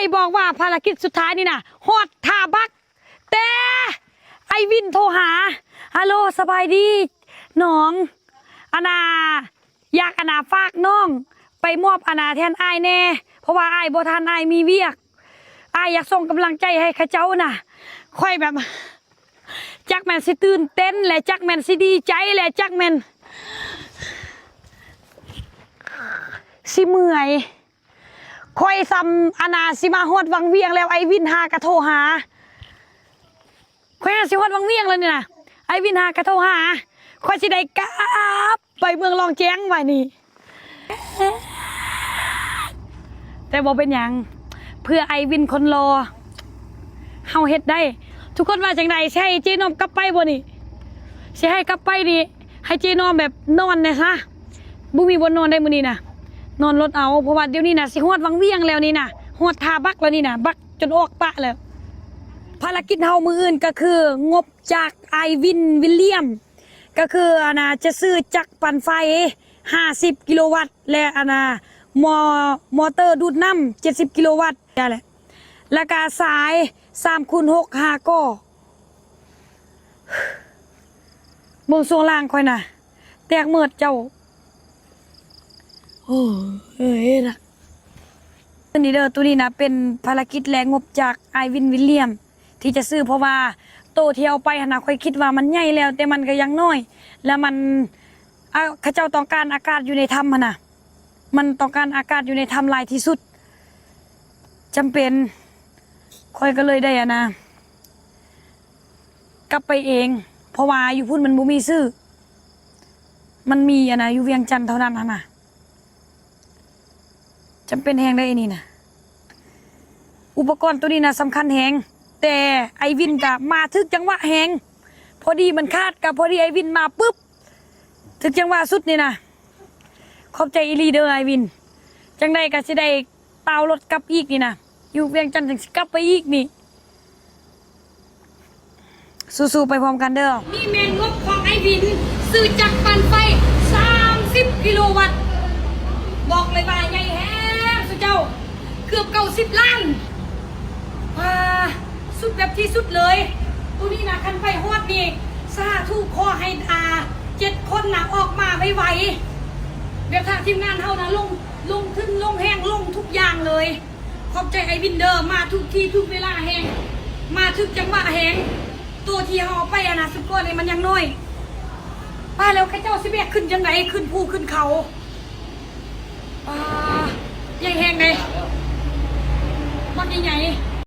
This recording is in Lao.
ໄດ້ບອກວ່າພາລະກິດສຸດທ້າຍນີ້ນະ ຮອດທ່າບັກ ແຕ່ອ້າຍວິນໂທຫາ ຮາໂລ ສະບາຍດີນ້ອງ ອັນນ່າ ຢາກ ອັນນ່າ ຝາກນ້ອງໄປມອບ ອັນນ່າ ແທນອ້າຍແດ່ ເພາະວ່າອ້າຍບໍ່ທັນ ອ້າຍມີວຽກ ອ້າຍຢາກສົ່ງກຳລັງໃຈໃຫ້ເຂົາເຈົ້ານະ ຂ້ອຍແບບ ຈັກແມ່ນຊິຕື່ນເຕັ້ນ ແລະ ຈັກແມ່ນຊິດີໃຈ ແລະ ຈັກແມ່ນຊິເມື່ອຍ. ຂ້ອຍສ່ຳ ອັນນ່າ ຊິມາຮອດວັງວຽງແລ້ວ ອ້າຍວິນຫາກະໂທຫາ ຂ້ອຍຫາຊິຮອດວັງວຽງແລ້ວນີ້ນະ ອ້າຍວິນຫາກະໂທຫາ ຂ້ອຍຊິໄດ້ກັບໄປເມືອງລ່ອງແຈ້ງບາດນີ້ ແຕ່ບໍ່ເປັນຫຍັງ ເພື່ອອ້າຍວິນຄົນຫຼໍ່ ເຮົາເຮັດໄດ້. ທຸກຄົນວ່າຈັ່ງໃດ? ຊິໃຫ້ເຈນ້ອມກັບໄປບໍ່ນີ້? ຊິໃຫ້ກັບໄປນີ້ ໃຫ້ເຈນ້ອມແບບນອນແດ່ຊະ ບໍ່ມີບ່ອນນອນໄດ້ມື້ນີ້ນະ ນອນລົດເອົາ ເພາະວ່າດຽວນີ້ນະ ຊິຮອດວັງວຽງແລ້ວນີ້ນະ ຮອດທ່າບັກແລ້ວນີ້ນະ ບັກຈົນອອກປະແລ້ວ. ພາລະກິດເຮົາມື້ອື່ນກະຄື ງົບຈາກອ້າຍວິນ ວິນລຽມ ກະຄື ອັນນ່າ ຈະຊື້ຈັກປັ່ນໄຟຫ້າສິບກິໂລວັດ ແລະ ອັນນ່າ ມໍ ມໍເຕີດູດນ້ຳເຈັດສິບກິໂລວັດ ແລະ ລະກະສາຍສາມຄູນຫົກຫ້າກໍ ເບິ່ງຊ່ວງລ່າງຂ້ອຍນະ ແຕກເໝິດເຈົ້າ ໂອ້ຍນະ ນີ້ເດີ ໂຕນີ້ນະເປັນພາລະກິດ ແລະ ງົບຈາກອ້າຍວິນ ວິນລຽມ ທີ່ຈະຊື້ ເພາະວ່າໂຕທີ່ເອົາໄປຫັ້ນນະ ຂ້ອຍຄິດວ່າມັນໃຫຍ່ແລ້ວ ແຕ່ມັນກະຍັງນ້ອຍ ແລະ ມັນ ອາ ເຂົາເຈົ້າຕ້ອງການອາກາດຢູ່ໃນຖ້ຳຫັ້ນນະ ມັນຕ້ອງການອາກາດຢູ່ໃນຖ້ຳຫຼາຍທີ່ສຸດ ຈຳເປັນ ຂ້ອຍກະເລີຍໄດ້ ອັນນ່າ ກັບໄປເອງ ເພາະວ່າຢູ່ພຸ້ນມັນບໍ່ມີຊື້ ມັນມີ ອັນນ່າ ຢູ່ວຽງຈັນເທົ່ານັ້ນຫັ້ນນະ ຈຳເປັນແຮງເດ້ອັນນີ້ນະ. ອຸປະກອນໂຕນີ້ນະສຳຄັນແຮງ ແຕ່ອ້າຍວິນກະມາຖືກຈັງຫວະແຮງ ພໍດີມັນຂາດ ກະພໍດີອ້າຍວິນມາປຶບ ຖືກຈັງຫວະສຸດນີ້ນະ. ຂອບໃຈອີ່ຫຼີເດີອ້າຍວິນ ຈັ່ງໃດກະຊິໄດ້ ຕ່າວລົດກັບອີກນີ້ນະ ຢູ່ວຽງຈັນຈັ່ງຊິກັບໄປອີກນີ້ ສູ້ໆໄປພ້ອມກັນເດີ. ນີ້ແມ່ນງົບຂອງອ້າຍວິນ ຊື້ຈັກປັ່ນໄຟສາມສິບກິໂລວັດ ບອກເລີຍວ່າໃຫຍ່ແຮງ ຊຸເຈົ້າ ເກືອບເກົ້າສິບລ້ານ ອ່າ ສຸດແບບທີ່ສຸດເລີຍ ໂຕນີ້ນະ ຄັນໄປຮອດນີ້ ສາທຸ ຂໍໃຫ້ ອ່າ ເຈັດຄົນນະ ອອກມາໄວໆ ແບບທາງທີມງານເຮົານະ ລົງ ລົງທຶນ ລົງແຮງ ລົງທຸກຢ່າງເລີຍ. ຂອບໃຈອ້າຍວິນເດີ ມາຖືກທີ່ຖືກເວລາແຮງ ມາຖືກຈັງຫວະແຮງ ໂຕທີ່ເຮົາເອົາໄປຫັ້ນນະ ຊຸກ່ອນນີ້ມັນຍັງນ້ອຍ ປາ ແລ້ວເຂົາເຈົ້າຊິແບກຂຶ້ນຈັ່ງໃດ ຂຶ້ນພູຂຶ້ນເຂົາ ປາ ໃຫຍ່ແຮງເດ້ ບັກໃຫຍ່